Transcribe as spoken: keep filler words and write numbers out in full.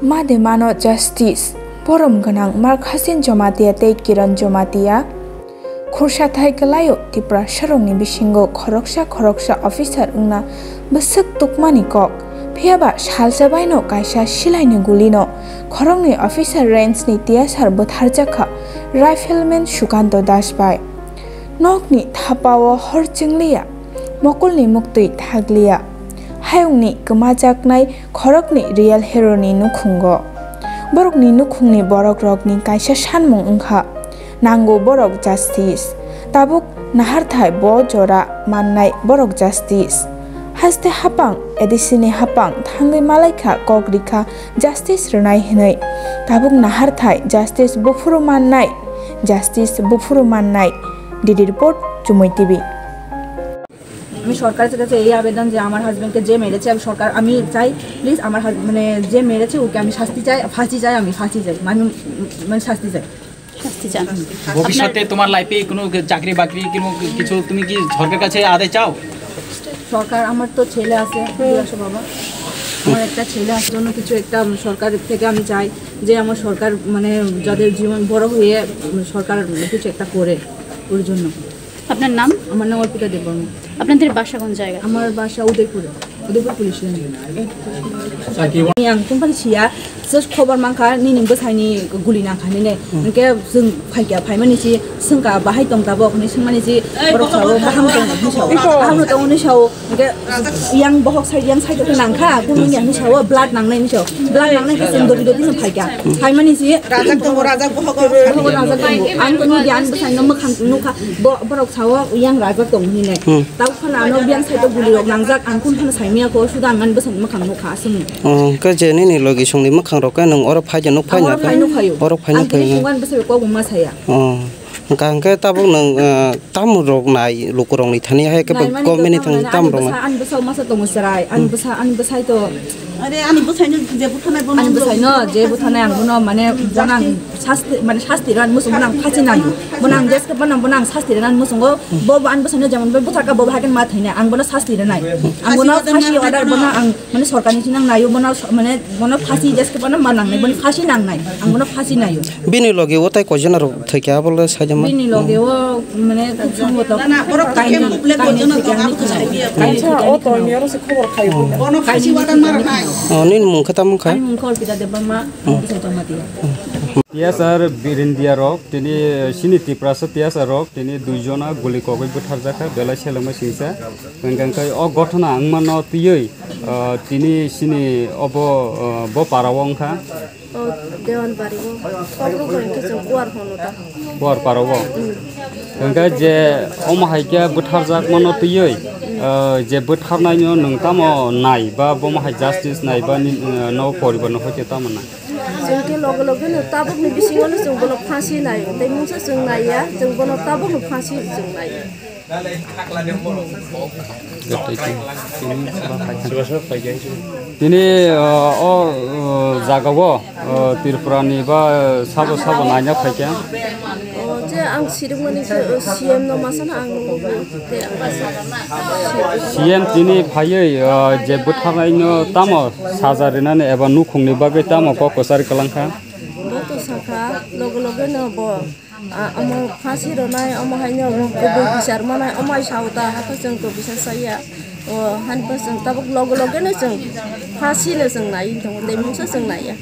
Mademano justice, borom gwnang Mark Hasin Jamatia tei Kiran Jamatia. Khursathai kwlaio Tiprasarokni bisingo khoroksa khoroksa officer wngna bwswk tukmani kok. Phiyaba salsa baino kaisa silaini gulino khoroknwi officer range ni T S R bwtharjakha Rifleman Sukanto Das bai. Nokni thapao hor chwngliya, mokolni muktwi thakliya. Hayungni kwmajaknai khoroknwi real hero ni nukhungo. Borokni nukhungni borokrokni kaisa sanmung wngkha, nango borok justice. Tabuk naharthai bo jora mannai borok justice. Haste hapang, A D C ni hapang thangwi malaikha kok rikha justice rwnai hwnwi. Tabuk naharthai justice buphuru mannai, justice buphuru mannai. D D report, Chumui T V. আমি সরকারের কাছে এই আবেদন যে আমার হাজবেন্ডকে যে মেরেছে, আমি সরকার, আমি চাই প্লিজ আমার হাজ-, মানে যে মেরেছে ওকে আমি শাস্তি চাই, ফাঁসি চাই, আমি ফাঁসি চাই, আমি মানে শাস্তি চাই। শাস্তি চান। ভবিষ্যতে আপনার তোমার লাইফে কোনো চাকরি বাকরি কোনো কিছু তুমি কি সরকারের কাছে আদায় চাও? সরকার, আমার তো ছেলে আছে, ফিরে আসো বাবা। আমার একটা ছেলে আছে, জন্য কিছু একটা সরকার থেকে আমি চাই যে আমার সরকার মানে যাদের জীবন বড় হয়ে সরকার কিছু একটা করে ওর জন্য। আপনার নাম? আমার নাম অর্পিতা দেববর্মা। আপনাদের বাসা কোন জায়গা? আমার বাসা উদয়পুরে, Udaipur police line. Yang kumpani siya, sus khobor mankha, nini bwsaini guli nangkha nini. Hwnkhe chwng phaikha, phaimani si swngkha, bahai tong tabok hinwi swngmani si, borok sao, baham tong hinwi sao. Baham tong hinwi sao. Hwnkhe yang bohok side, yang side khe nangkha, kunu ni hinwi sao, blood nangnai hinwi sao. Blood nangnai khe chwng dodi dodi no phaikha. Phaimani si, rajak tongo, rajak bohok. Bohok rajak tongo. Ang kunu ni ang bwsaino mwkhang nukha, bo-, borok sao, yang rajak tong hinwi nai. Tau khana ano biyang side o guli rok nangjak, ang kun khana saimaya ko, suda ang ani bwsani mwkhang nukha, aswk. Oh, hwnkhe je nini logi songni mwkhang rok khe nwng oro phai de nuk phai na khe? Oro phai nuk phaio. Oro phai nuk phaio. Ang kok ma saya. Oh, hwnkha hwnkhe tabuk nwng, eh, tamo rok nai luku rok ni thani hai khe government ni thani tamo rok nai? Ani bwsa masa tongo chwrai, ani bwsa, ani bwsai to. Ani bwsaino je buthanai bono. Ani bwsaino je buthanai ang bono mane bono ang sasti, mane sasti rani muchung bono ang phasi nangyo. Bono ang jeske bono, bono ang sasti rani muchungo. Bo, bo ani bwsaino jemon bo butharka bo haikhe ma thainai. Ang bono sasti rani. Ang bono phasi order bono ang mane sorkarni sinang nayo bono mane bono phasi jeske bono ma nangnai, bono phasi nangnai. Ang bono phasi nayo. Bini logi o tai koijona rok thwikha abo le saijama. Bini logi o mane khub sombhoto kainwi, kainwi thwikha hinwi khwnai. Acha, o tongni oro se khobor khai. Bono phasi order ma rwnai. Oh, nini mung khe tamo kha? Ani mung khe Orpita Debbarma. T S R Birindia rok tini sini Tiprasa T S R rok tini dui jona guli kogwi bwtharjakha belai selengma singsa. Hwnkhe o ghotona wngmano twiwi, ah, tini sini obo, ah, bo para o wngkha. O Dewan Bari o. Kokro ko hwnkhe chwng Kuar hono ta. Kuar para o. Hwnkhe je omo hai khe bwtharjakmano twiwi, ah, je bwtharnaino nwng tamo nai ba bomo hai justice nai ba ni, ah, no poribar no hoite tamo nai? Chwng khe loge loge no tabukni bisingo no chwng bono phasi nai, tei mungsa chwng naiya, chwng bono tabukno phasi chwng nai. Tini, uh, o, uh, jagao, uh, Tripura ni ba, uh, sabo sabo naina phaikha. O, je ang sirikmani khe, uh, C M no masano ang nukgo, tei ang kaisa C M tini phaiwi, uh, je bwtharnaino tamo saja rinani eba nukhungni bagwi tamo kok kwchari kwlangkha. Bo to sakha, loge loge no bo. Ah, omo phasi rwnai, omo haino kubui bichar manai, omo hai sao ta, hato chwng kubui sa saya. O, hani bo chwng tabuk loge loge no chwng phasi no chwng nai tongo, tei mungsa chwng naiya.